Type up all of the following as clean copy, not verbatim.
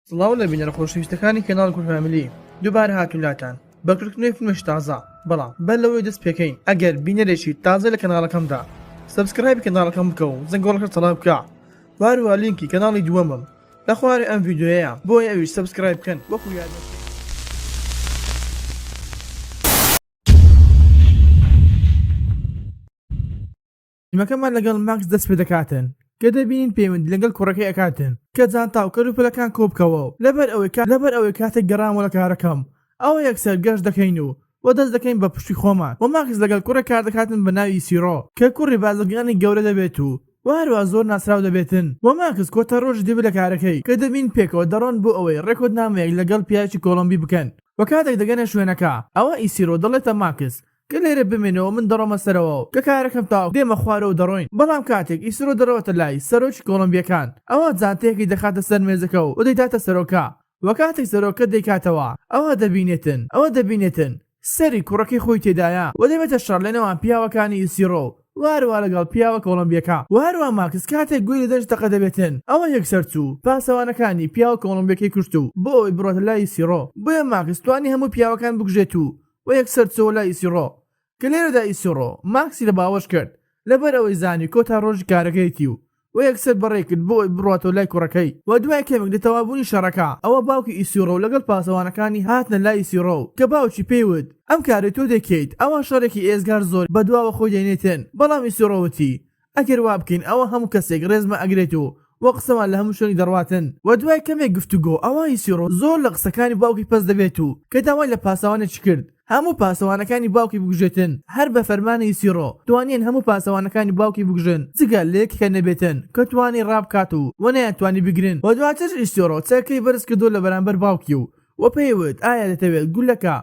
سڵاو لە بینەرە خۆشەویستەکانی کەناڵ کورد فامیلی دووبارە هاتوین لاتان بە کردنەوەی فیلمێکی تازە بەڵام بەر لەوەی دەست پێکەین ئەگەر بینەرێکی تازە لە کەناڵەکەمدا subscribe ی کەناڵەکەم بکە و زەنگۆڵەکە چالاک بکە وهەروەها لینکی کەناڵی دووەمم لە خوارێ ئەم ڤیدیۆیەیە بۆیە ئەویش subscribe بکەن وەکو یارمەتی فیلمەکەمان لەگەڵ ماکس دەست پێ دەکاتن کە دەبینین پەیوەندی لەگەڵ کوڕەکەی ئەکاتن کە جانتا و کەلوپەلەکان کۆبکەوە و لەبەر ئەوەی لەبەر ئەوەی کاتێک گەڕامەوە لە کارەکەم ئەوە یەکسەر گەشت دەکەین و و دەست دەکەین بە پشووی خۆمان و ماکس لەگەڵ کوڕێک کار دەکاتن بە ناوی ئیسیرۆ کە کوڕی بازرگانی گەورە دەبێت و و هەروەها زۆر ناسراو دەبێتن و ماکس کۆتا ڕۆژی دەبێت لە کارەکەی کە دەبینین پێکەوە دەڕۆن بۆ ئەوەی ڕێکەوتنامەیەک لەگەڵ پیاوێکی کۆڵۆمبی بکەن و کاتێک دەگەنە شوێنەکە ئەوە ئیسیرۆ دەڵێتە ماکس کە لێرە بمێنەوە من دەڕۆمە سەرەوە و کە کارەکەم تەواو دێمە خوارەوە و دەڕۆین، بەڵام کاتێک ئیسرۆ دەڕواتە لای سەرۆکی کۆڵۆمبیەکان ئەوا جانتەیەکی دەخاتە سەر مێزەکە و دەیداتە سەرۆکە و کاتێک سەرۆکە دەیکاتەوە ئەوا دەبینێتن ئەوە دەبینێتن سەری کوڕەکەی خۆی تێدایە و دەبێتە شەڕ لەنێوان پیاوەکانی ئیسیڕۆ و هەروا لەگەڵ پیاوە کۆڵۆمبیەکە و هەروا ماکس کاتێک گوێی لە دەنگی تەقە دەبێتن ئەوا یەکسەر چوو پاسەوانەکانی پیاوە کۆڵۆمبیەکەی کوشت و بۆ ئەوەی بڕواتە لای ئیسیڕۆ بۆیە ماکس توانی هەموو پیاوەکان بکوژێت و و یەکسەر چۆوە لای ئیسیڕۆ کە لێرەدا ئیسیڕۆ ماکسی لە باوەش کرد لەبەر ئەوەی زانی کۆتا ڕۆژی کارەکەیەتی و و یەکسەر بەڕێی کرد بۆ ئەوەی بڕواتەوە لای کوڕەکەی و دوای کەمێک لە تەواوبوونی شەڕەکە ئەوە باوکی ئیسیڕۆ لەگەڵ پاسەوانەکانی هاتنە لای ئیسیڕۆ کە باوکی پێی وت ئەم کارەی تۆ دەکەیت ئەوە شەڕێکی ئێجگار زۆر بەدواوە خۆی دێنێتن بەڵام ئیسیڕۆ وتی ئەگەر وا بکەین ئەوە هەموو کەسێک ڕێزمان ئەگرێت و وە قسەمان لە هەموو شوێنێک دەڕواتن. وە دوای کەمێک گفتوگۆ ئەوا ئیسیڕۆ زۆر لە قسەکانی باوکی پەست دەبێت و کە داوای لە پاسەوانێکی کرد هەموو پاسەوانەکانی باوکی بکوژێتن هەر بە فەرمانی ئیسیڕۆ توانیان هەموو پاسەوانەکانی باوکی بکوژن جگە لە یەکێکیان نەبێتن کە توانی ڕابکات و وە نەیانتوانی بگرن وە دواتر ئیسیڕۆ چەکەکەی بەرز کردەوە لە بەرامبەر باوکی و وە پێی وت ئایا دەتەوێت گولەکە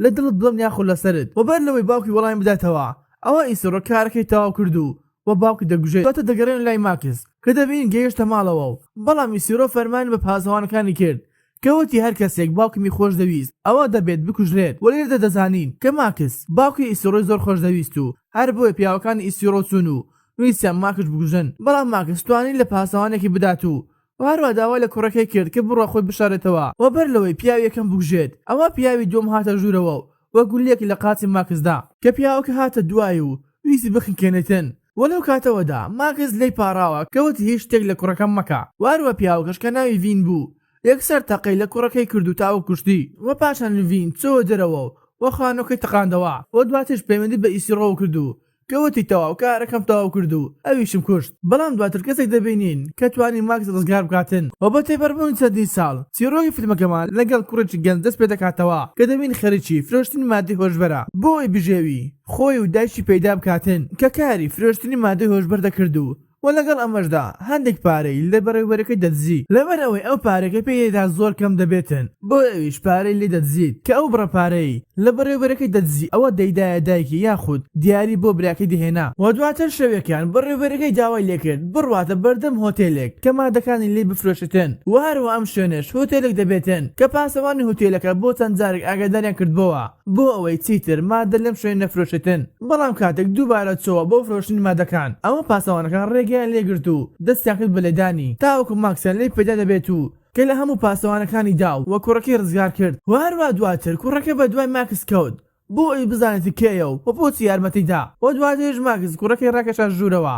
لە دڵت بڵێم یاخود لە سەرت؟ وە بەر لەوەی باوکی وەڵامی بداتەوە ئەوا ئیسیڕۆ کارەکەی تەواو کرد و وە باوکی دەکوژێت دواتر دەگەڕێنەوە لای ماکس کە دەبینین گەیشتە ماڵەوە و بەڵام ئیسیڕۆ فەرمانی بە پاسەوانەکانی کرد کە وتی هەر کەسێک باوکمی خۆش دەویست ئەوا دەبێت بکوژرێت وە لێرەدا دەزانین کە ماکس باوکی ئیسیڕۆی زۆر خۆش دەویست و هەر بۆیە پیاوەکانی ئیسیڕۆ چوون و ویستیان ماکس بکوژن بەڵام ماکس توانی لە پاسەوانێکی بدات و وە هەروا داوای لە کوڕەکەی کرد کە بڕوا خۆی بشارێتەوە وە بەر لەوەی پیاوی یەکەم بکوژێت ئەوا پیاوی دووەم هاتە ژوورەوە و گوللەیەکی لە قاچی ماکس دا. کە پیاوەکە هاتە دوای و ویستی بخنکێنێتن وە لەو کاتەوەدا ماکس لێی پاڕاوە کە وتی هیچ شتێک لە کوڕەکەم مەکە وە هەروا پیاوەکەش کە ناوی ڤین بوو یەکسەر تەقەی لە کوڕەکەی کرد و تاوەک کوشتی وە پاشان ڤین چۆوە دەرەوە و خانووەکەی تەقاندەوە وە دواتریش پەیوەندی بە ئیسیڕۆوە کرد و کە وتی تەواو کارەکەم تەواو کرد و ئەویشم کوشت، بەڵام دواتر کەسێک دەبینین کە توانی ماکس ڕزگار بکاتن و بە تێپەڕبوونی چەندین ساڵ چیڕۆکی فیلمەکەمان لەگەڵ کوڕێکی گەنج دەست پێدەکاتەوە کە دەبینین خەریکی فرۆشتنی مادەی هۆشبەرە بۆ ئەوەی بژێوی خۆی و دایکی پەیدا بکاتن کە کاری فرۆشتنی مادەی هۆشبەر دەکرد و وە لەگەڵ ئەمەشدا هەندێک پارەی لە بەڕێوبەرەکەی دەدزی لەبەر ئەوەی ئەو پارەکەی پێی دەدا زۆر کەم دەبێتن بۆیە ئەویش پارەی لێ دەدزیت کە ئەو بڕە پارەی لە بەڕێوبەرەکەی دەدزی ئەوە دەیدایە دایکی یاخود دیاری بۆ براکەی دەهێنا. وە دواتر شەوێکیان بەڕێوبەرەکەی داوای لێکرد بڕواتە بەردەم هۆتێلێک کە مادەکانی لێ بفرۆشێتن وە هەروە ئەم شوێنەش هۆتێلێک دەبێتن کە پاسەوانی هۆتێلەکە بۆ چەند جارێک ئاگاداریان کردبۆوە بۆ ئەوەی چیتر مادە لەم شوێنە نەفرۆشێتن، بەڵام کاتێک دووبارە چۆوە بۆ فرۆشتنی مادەکان ئەوە پاسەوانەکان ڕێگەیان لێگرت و دەستیان کرد بە لێدانی تاوەکو ماکسیان لێ پەیدا دەبێت و کە لە هەموو پاسەوانەکانی دا و کوڕەکەی ڕزگار کرد و هەروا دواتر کوڕەکە بە دوای ماکس کەوت بۆ ئەوەی بزانێت کێیە و بۆچی یارمەتی دا و دواتریش ماکس کوڕەکەی ڕاکێشا ژوورەوە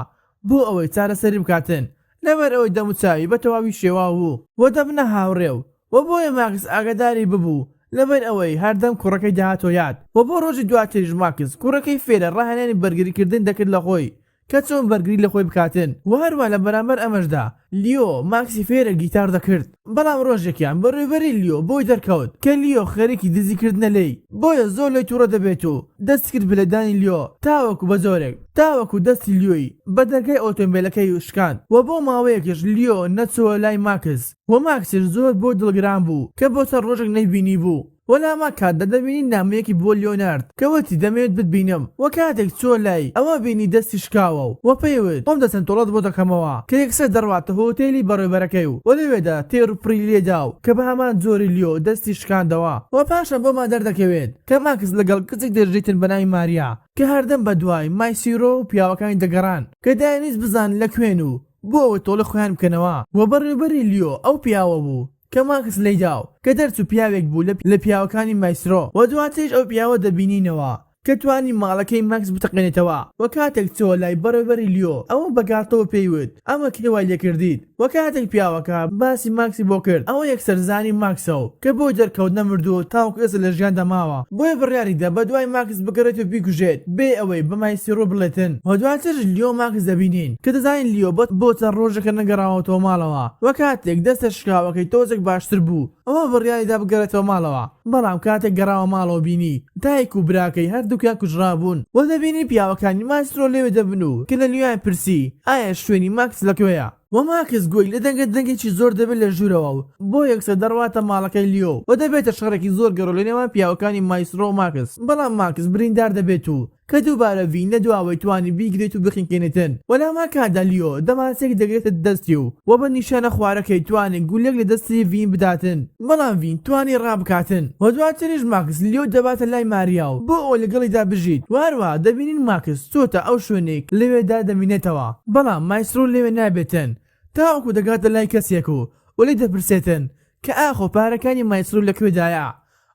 بۆ ئەوەی چارەسەری بکاتن لەبەر ئەوەی دەموچاوی بە تەواوی شێواو بوو و دەبنە هاوڕێ و و بۆیە ماکس ئاگاداری ببوو لەبەر ئەوەی هەردەم کوڕەکەی دەهاتەوە یاد و بۆ ڕۆژی دواتریش ماکس کوڕەکەی فێرە ڕاهێنانی بەرگری کردن دەکرد لە خۆی کە چۆن بەرگری لە خۆی بکاتن و هەروا لە بەرامبەر ئەمەشدا لیۆ ماکسی فێرە گیتار دەکرد بەڵام ڕۆژێکیان بەڕێوبەری لیۆ بۆی دەرکەوت کە لیۆ خەریکی دزی کردنە لێی بۆیە زۆر لێی توڕە دەبێت و دەستی کرد بە لێدانی لیۆ تاوەکو بە جۆرێک تاوەکو دەستی لیۆی بە دەرگای ئۆتۆمبێلەکەی شکاند و بۆ ماوەیەکیش لیۆ نەچۆوە لای ماکس و ماکسیش زۆر بۆی دڵگران بوو کە بۆ چەند ڕۆژێک نەیبینیبوو و لە هەمان کاتدا دەبینین نامەیەکی بۆ لیۆ نارد کە وتی دەمەوێت بتبینم و کاتێک چووە لای ئەوە بینی دەستی شکاوە و پێی وت خۆم دەچم تۆڵەت بۆ دەکەمەوە کە یەکسەر دەڕواتە هۆتێلی بەڕێوبەرەکەی و لەوێدا تێر و پڕی لێدا و کە بە هەمان جۆری لیۆ دەستی شکاندەوە و پاشان بۆمان دەردەکەوێت کە ماکس لەگەڵ کچێک دەژیتن بە ناوی ماریا کە هەردەم بە دوای مایسیرۆ و پیاوەکانی دەگەڕان کە دەیانویست بزانن لە کوێن و بۆ ئەوەی تۆڵەی خۆیان بکەنەوە و بەڕێوبەری لیۆ ئەو پیاوە بوو. کە ماکس لێیدا و کە دەرچوو پیاوێک بوو لە پیاوەکانی مایسترۆ و دواتریش ئەو پیاوە دەبینینەوە کە توانی ماڵەکەی ماکس بتەقێنێتەوە و کاتێک چۆوە لای بەڕێوبەری لیۆ ئەوە بە گاڵتەوە پێی وت ئەمە کێ وای لێکردیت و کاتێک پیاوەکە باسی ماکسی بۆ کرد ئەوە یەکسەر زانی ماکسە و کە بۆی دەرکەوت نەمردووە و تاوەکو ئێستا لە ژیاندا ماوە بۆیە بڕیاریدا بەدوای ماکس بگەڕێت و بیکوژێت بێ ئەوەی بە مایسترۆ بڵێتن و دواتر لیۆ و ماکس دەبینین کە دەزانین لیۆ بۆ چەند ڕۆژێکە نەگەڕاوەتەوە ماڵەوە و کاتێک دەستە شکاوەکەی تۆزێک باشتر بوو ئەوە بڕیاریدا بگەڕێتەوە ماڵەوە بەڵام کاتێک گەڕاوە ماڵەوە بینی دایک و براکەی هەردووکیان کوژرابوون و دەبینی پیاوەکانی مایسترۆ لەوێ دەبن و کە لە لیۆیان پرسی ئایا شوێنی ماکس لەکوێیە؟ و ماکس گوێی لە دەنگە دەنگێکی زۆر دەبێت لە ژوورەوە و بۆ یەکسەر دەڕواتە ماڵەکەی لیۆ و دەبێتە شەڕێکی زۆر گەورە لە نێوان پیاوەکانی مایسترۆ و ماکس بەڵام ماکس بریندار دەبێت و کە دووبارە ڤین لە دواوەی توانی بیگرێت و بخنکێنێتن و لە هەمان کاتدا لیۆ دەمانچەیەک دەگرێتە دەستی و و بە نیشانە خوارەکەی توانی گولەیەک لە دەستی ڤین بداتن بەڵام ڤین توانی ڕابکاتن و دواتریش ماکس لیۆ دەباتە لای ماریا و بۆ ئەوەی لەگەڵیدا بژیت و هەروەها دەبینین ماکس چۆتە ئەو شوێنەی لەوێدا دەمینێتەوە بەڵام مایسترۆ لەوێ نابێتن تاوەکو دەگاتە لای کەسێک و و لێی دەپرسێتن کە ئاخۆ پارەکانی مایسترۆ لەکوێدایە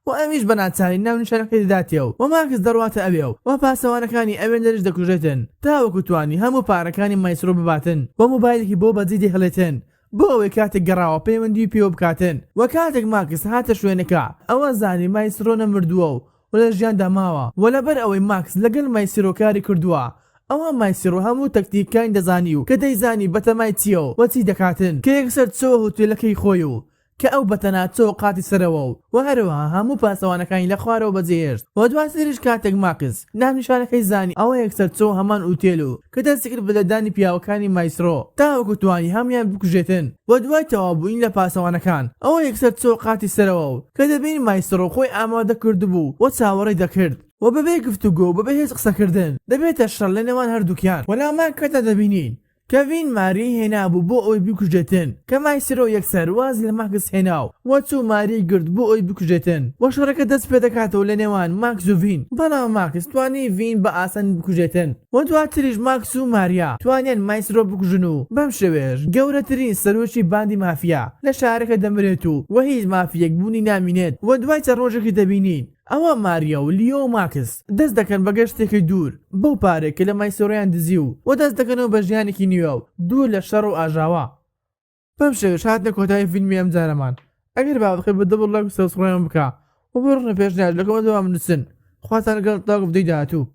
و ئەویش بە ناچاری ناونیشانەکەی دەداتێ و ماکس دەڕواتە ئەوێ و پاسەوانەکانی ئەوێندەریش دەکوژێتن تاوەکو توانی هەموو پارەکانی مایسترۆ بباتن و مۆبایلێکی بۆ بەجێ دێهڵێتن بۆ ئەوەی کاتێک گەڕاوە پەیوەندی پێوە بکاتن و کاتێک ماکس هاتە شوێنەکە ئەوە زانی مایسترۆ نەمردووە و لە ژیاندا ماوە و لەبەر ئەوەی ماکس لەگەل مایسترۆ کاری کردووە ئەوا مایسترۆ هەموو تەکتیکەکانی دەزانی و کە دەیزانی بەتەمای چیە و چی دەکاتن کە یەکسەر چۆوە هوتێلەکەی خۆی و کە ئەو بەتەنها چۆوە قاتی سەرەوە و هەروەها هەموو پاسەوانەکانی لە خوارەوە بەجێهێشت و دواتریش کاتێک ماکس ناونیشانەکەی زانی ئەوە یەکسەر چۆوە هەمان ئوتێل و کە دەستی کرد بە لێدانی پیاوەکانی مایسترۆ تاوەکو توانی هەموویان بکوژێتن و دوای تەواو بوونی لە پاسەوانەکان ئەوە یەکسەر چۆوە قاتی سەرەوە و کە دەبینی مایسترۆ خۆی ئامادە کردبوو و چاوەڕێی دەکرد و بەبێ گفتوگۆ و بەبێ هیچ قسەکردن دەبێتە شەڕ لە نێوان هەردووکیان و لەهەمان کاتدا دەبینین کە ڤین ماریای هێنابوو بۆ ئەوەی بیکوژێتن کە مایسترۆ یەکسەر وازی لە ماکس هێنا و چوو ماریای گرت بۆ ئەوەی بکوژێتن و شەڕەکە دەست پێدەکاتەوە لە نێوان ماکس و ڤین بەڵام ماکس توانی ڤین بە ئاسانی بکوژێتن و دواتریش ماکس و ماریا توانیان مایسترۆ بکوژن و بەم شێوەیەش گەورەترین سەرۆکی باندی مافیا لە شارەکە دەمرێت و و هیچ مافیەک بوونی نامینێت و دوای چەند ڕۆژێکی دەبینین ئەوا ماریا و لیۆ و ماکس دەست دەکەن بە گەشتێکی دوور بەو پارەی کە لە مایسترۆیان دزی و و دەست دەکەنەوە بە ژیانێکی نوێ و دوور لە شەڕ و ئاژاوە. بەم شێوەیەش هاتنە کۆتایی فیلمی ئەم جارەمان ئەگەر بابەتەکەت بە دڵ بوو لایک و subscribe م بکە و بۆ ڕەخنە پێشنیاز لە comment بنووسن خواتان لەگەڵ تاوەکو ڤیدیۆی داهاتوو.